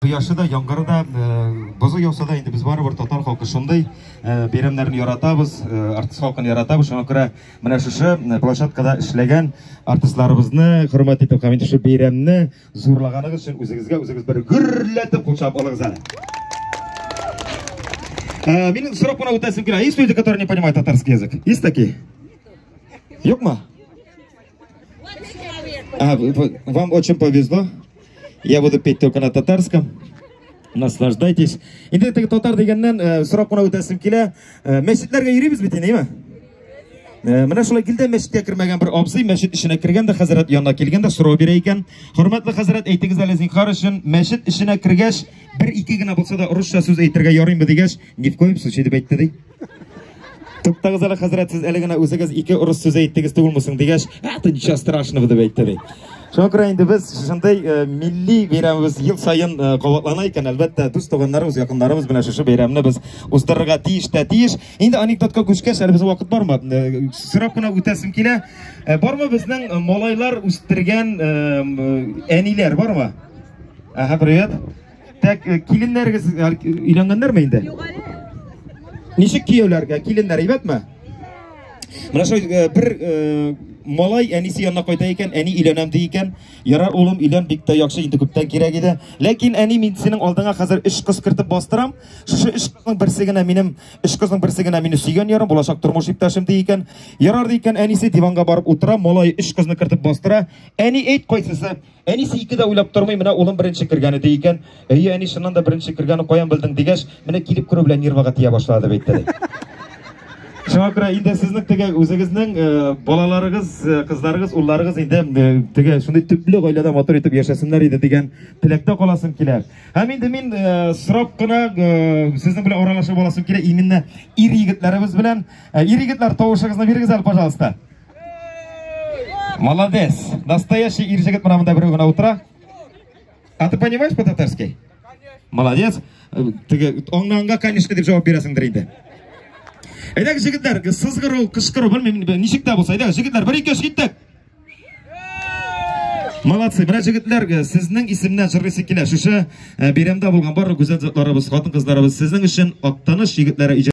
Кояшы да, яңгыры да, бозы яуса да, инде без барыбер татар халкы шундый бәйрәмнәрне яратабыз, артист халкын яратабыз. Шуңа күрә менә шушы площадкада эшләгән артистларыбызны хөрмәт итеп һәм инде шушы бәйрәмне зурлаганыгыз өчен үзегезгә үзегез бер гөрләтеп кул чабып алыгыз әле. Минем сорап кына үтәсем килә. Есть люди, которые не понимают татарский язык? Есть такие? Юкмы? А, вам очень повезло. Я буду петь только на татарском. Наслаждайтесь. Инде теге татар дигәннән сорап кына үтәсем килә. Мәчетләргә йөрибез бит инде, әйме? Менә шулай килде мәчеткә кермәгән бер абзый мәчет эченә кергән дә хәзрәт янына килгән дә сорау бирә икән. Хөрмәтле хәзрәт, әйтегез әле зинһар өчен, мәчет эченә кергәч, бер-ике генә булса да русча сүз әйтергә ярыймы дигәч, ни в коем случае дип әйтте ди. Туктагыз әле, хәзрәт, сез әле генә үзегез ике урыс сүзе әйттегез түгелме соң дигәч, это ничего страшного дип әйтте ди. Шуңа күрә инде без шушындый милли бәйрәмебез ел саен кабатлана икән, әлбәттә, дус туганнарыбыз, якыннарыбыз белән шушы бәйрәмне без уздырырга тиеш тә тиеш. Инде анекдотка күчкәч, әле безнең вакыт бармы? Сорап кына үтәсем килә. Бармы безнең малайлар үстергән әниләр бармы? Ага, привет. Так, киленнәрегез өйләнгәннәрме инде? Юк әле. Ничек кияүләргә? Киленнәр әйбәтме? Менә шул бер малай әнисе янына кайта икән, әни өйләнәм ди икән. Ярар, улым, өйлән, бик тә яхшы, инде күптән кирәк иде. Ләкин әни, мин синең алдыңа хәзер өч кыз кертеп бастырам. Шушы өч кызның берсе генә минем, өч кызның берсе генә мине сөйгән ярым, булачак тормыш иптәшем ди икән. Ярар ди икән, әнисе диванга барып утыра, малай өч кызны кертеп бастыра. Әни, әйт кайсысы? Әнисе ике дә уйлап тормый, менә улым беренче кергәне ди икән. Әйе, әни, чыннан да беренче кергәне каян белдең дигәч, менә килеп керү белән нервага тия башлады дип әйтте ди. Шуңа күрә инде сезнең теге үзегезнең балаларыгыз, кызларыгыз, улларыгыз инде теге шундый төпле гаиләдә матур итеп яшәсеннәр иде дигән теләктә каласым килә. Һәм инде мин сорап кына сезнең белән аралашып аласым килә, именно ир егетләребез белән. Ир егетләр, тавышыгызны бирегез әле, пожалуйста. Молодец. Настоящий ир егет менә монда берәү генә утыра. А ты понимаешь по-татарски? Молодец. Теге аңнанга, конечно, дип җавап бирәсеңдер инде. Әйдәгез, егетләр, сызгыру, кычкыру, белмим, ничек тә булса, әйдәгез, егетләр, бер, ике, өч, киттек. Молодцы. Менә егетләр, сезнең исемнән җырлыйсы килә. Шушы бәйрәмдә булган барлык гүзәл затларыбыз, хатын-кызларыбыз сезнең өчен Актаныш егетләре иҗат